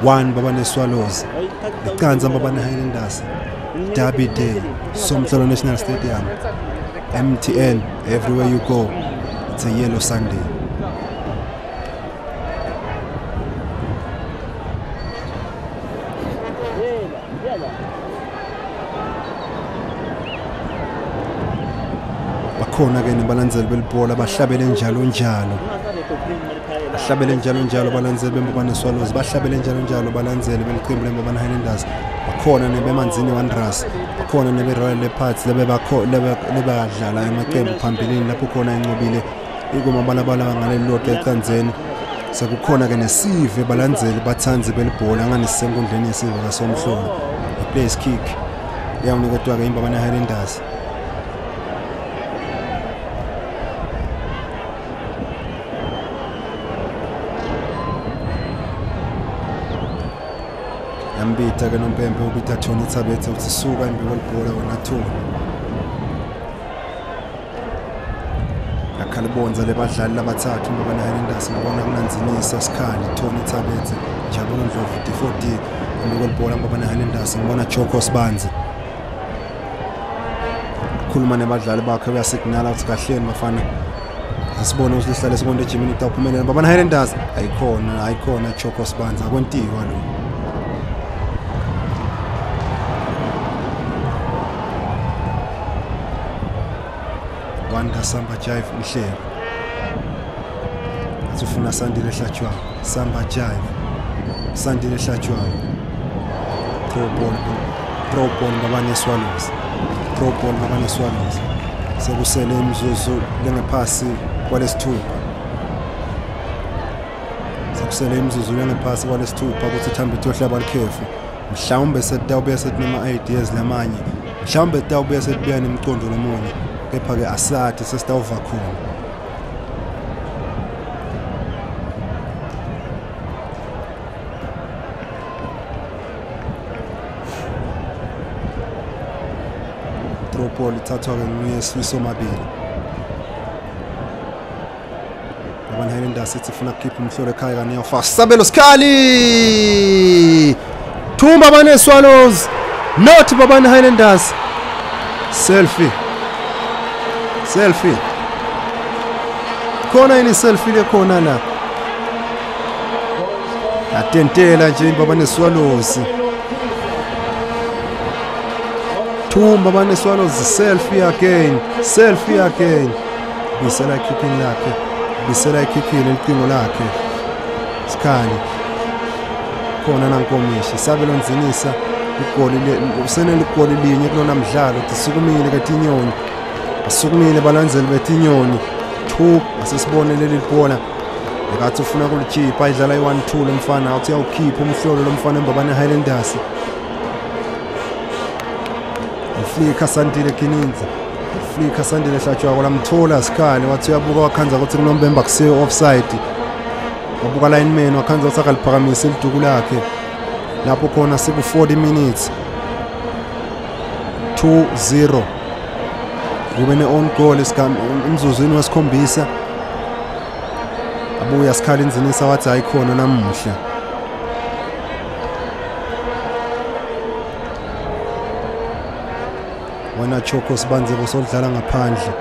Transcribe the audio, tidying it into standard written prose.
1 Mbabane Swallows, 0 Mbabane Highlanders. Derby Day, Somhlolo National Stadium, MTN, everywhere you go, it's a yellow Sunday. Bakhona ke nebalandzeli belibhola bahlabele njalo njalo. Bahlabele njalo njalo balandzeli beMbabane Swallows, bahlabele njalo njalo balandzeli belicembu leMbabane Highlanders. Bakhona nebeManzini Wanderers, bakhona nebe-Royal Leopards lebadlala emaqembu phambilini lapho khona inqobile ikumabalabala ngalelilodwa ecanzeni. Sekukhona ke nesive balandzeli bathandzi belibhola ngani sisenkundleni yesive kaSomhlolo. I-place kick leyawuniketwa ke iMbabane Highlanders. Yambita ke nompempe ubita Tony Tsabetse uthi suka embi kwelibhola wena Tony. Yakhalibonza lebadlali labathathu Mbabane Highlanders, ngibona kunanzinisa Sikhali, Tony Tsabetse, Njabulo Ndlovu, D4D embi kwelibhola Mbabane Highlanders, ngibona Joko Sibanzi. Khuluma nebadlali bakhe uyasignala ukuthi kahleni bafana. Asibone ukuthi lihlale sikonde ejimini itawuphumelela Mbabane Highlanders. Ayikhona, ayikhona Joko Sibanzi, akwentiwa lo. Wanda Samba Jive Mhleko. Athi Sandile Hlatshwayo, Samba Jive, Sandile Hlatshwayo. Throw ball Mbabane Swallows. Throw ball Mbabane Swallows. Sekusele imizuzu lengephasi kwalesithupha. Sekusele imizuzu lengephasi kwalesithupha ukuthi Thambi Tohlaba likhefu. Mhlawumbe setawubuya sethi noma ideas lamanye. Mhlawumbe tawubuya sethibuya nemiqondo lomunye. Kepha ke asathi sesitawuva khona. Throw ball ithathwa ke nguye Sifiso Mabili. Mbabane Highlanders ithi ifuna ukukhipha umhlolo ekhaya kani iyawufaka Sabelo Sikhali. 2 Mbabane Swallows, not Mbabane Highlanders. Selfie. Selfie. Khona yini selfie le khona la? Atentela nje Mbabane Swallows. 2 Mbabane Swallows, selfie again, selfie again. Bisela ikhikhini lakhe, bisela ikhikhini licingo lakhe. Sikhali. Khona nankomishi, Sabelo Nzinisa igoli usenele igoli linye kulona mdlalo, tisukumile ke tinyoni. Asukumile balandzeli betinyoni. 2 asisibone leli libhola. Lekathi ufuna kulikhipha idlala i1-2 lomfana, uthi uyawukhipha umhlolo lomfana eMbabane Highlanders. Iflika Sandile Kininzi. Iflika Sandile Hlatshwayo lamthola Sikhali, wathi uyabuka wakhanza ukuthi kunombemba kusiyo offside. Wabuka lineman wakhanza ukuthi akaliphakamise liduku lakhe. Lapho khona siku 40 minutes. 2-0. Kube ne-own goal emzuzwini wesikhombisa. Abuya Sikhali Nzinisa wathi ayikhona namuhla. Wena Choko Sibanzi bosodlala ngaphandle.